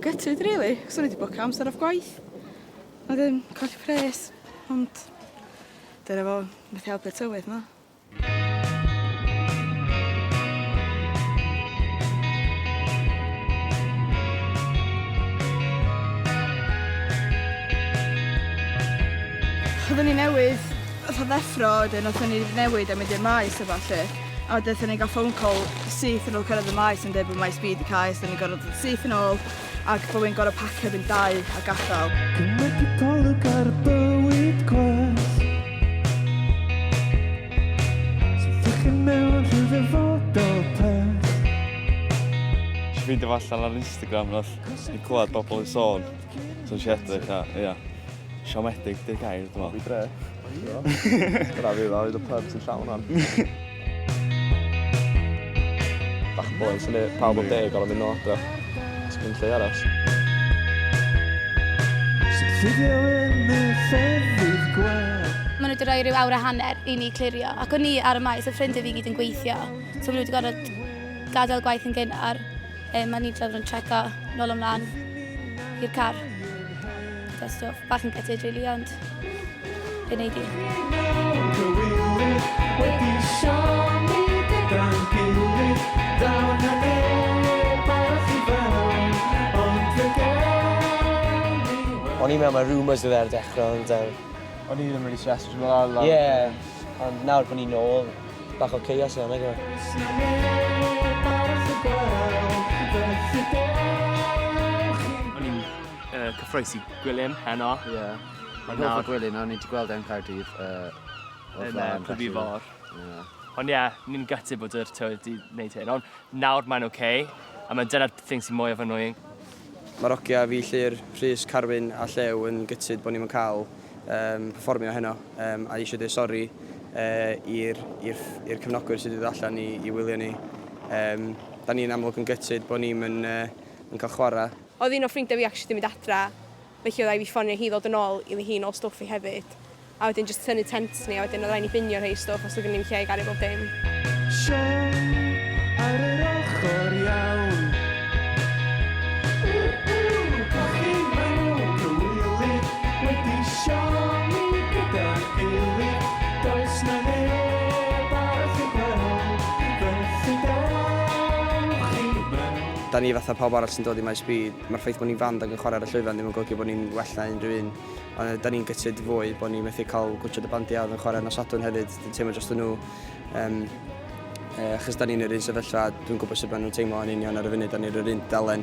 gutted really, 'chos o'n i 'di bwcio amser off gwaith. A wedyn colli pres, ond dyna fo, methu helpu'r tywydd 'ma. Oedden ni newydd fatha ddeffro, wedyn oedden ni newid a mynd i'r maes a ballu. A wedyn oedden ni gael phone call syth yn ôl cyrraedd y maes yn dweud bod maes B wedi cau, so oedden ni'n gorfod dod syth yn ôl ac bod fi'n gorfod pacio erbyn 2 a gadael. Cymryd cipolwg ar bywyd gwell Sy'n ffychin mewn rhyw ddyfodol pell. Nes i ffeindio fo allan ar Instagram nath i clywed bobl yn sôn. So nes i edrych a ia. Siomedig 'di'r gair dwi me'wl. Fi dre. Dyna fydd o, fydd y pubs yn llawn wan. Bach yn boes, yndi? Pawb am deg gorfod mynd nôl adre. Sgin lle i aros. Sy'n cuddio yn y llefydd gwell. Maen nhw wedi rhoi rhyw awr a hanner i ni clirio, ac o'n i ar y maes, oedd ffrindiau fi gyd yn gweithio, so maen nhw wedi gorfod gadael gwaith yn gynnar, um, a ni'n dod yn treco nôl ymlaen i'r car. Gyda stwff. Bach yn gutted really, ond be wneud i. Wedi siomi gyda'n gilydd Daw na neb arall i fewn Ond fe gewn ni weld. O'n i'n meddwl mae rumours oedd e ar y dechrau ond um, O'n i ddim really stressed, dwi'n meddwl lawr. Ie, ond nawr bod ni'n ôl, bach o chaos yna, nag yw e? Does 'na neb arall i gweld, felly dewch i O'n i'n uh, cyffroes i Gwilym heno. Ie. Yeah. Mae'n hoff o Gwilym, o'n i wedi gweld e'n Caerdydd o'r Yn blaen. Clwb Ifor. Ie. Ond ie, yeah, ni'n gutted bod yr tywydd wedi gwneud hyn. Ond nawr mae'n oce, okay, a mae'n dyna'r thing sy'n mwyaf annoying. Mae'r ogia, fi, Llyr, Rhys, Carwyn a Llew yn gutted bod ni'm yn cael um, perfformio heno um, a eisiau dweud sori uh, i'r cefnogwyr sydd wedi dod allan i, i wylio ni. Um, da ni'n amlwg yn gutted bod ni'm yn, uh, yn cael chwarae. Oedd un o ffrindiau fi actually 'di mynd adra, felly oedd rhaid fi ffonio hi ddod yn ôl i hi nôl stwff fi hefyd. A wedyn jyst tynnu tent ni a wedyn oedd rhaid ni binio rhei stwff os oedd gen ni'm lle i gario bob dim. Siom ar yr ochr iawn. Colli maen nhw'n cywilydd wedi siomi gyda'n gilydd. Does 'na neb arall i'w gweld, felly dewch i mewn. Da ni fatha pawb arall sy'n dod i Maes B, mae'r ffaith bod ni'n fand ac yn chwarae ar y llwyfan ddim yn golygu bod ni'n well na unrhyw un. Ond da ni'n gutted fwy bod ni methu cael gwtshad y bandiau oedd yn chwarae nos Sadwrn hefyd, dwi'n teimlo dros nhw. Um, achos da ni'n yr un sefyllfa, dwi'n gwybod sut maen nhw'n teimlo yn union ar y funud, da ni'n yr un dalen.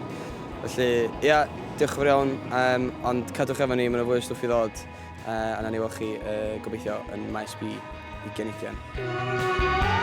Felly, ia, diolch yn fawr iawn, um, ond cadwch efo ni, mae yna fwy o stwff i ddod, a na ni weld chi uh, gobeithio yn Maes B 2020.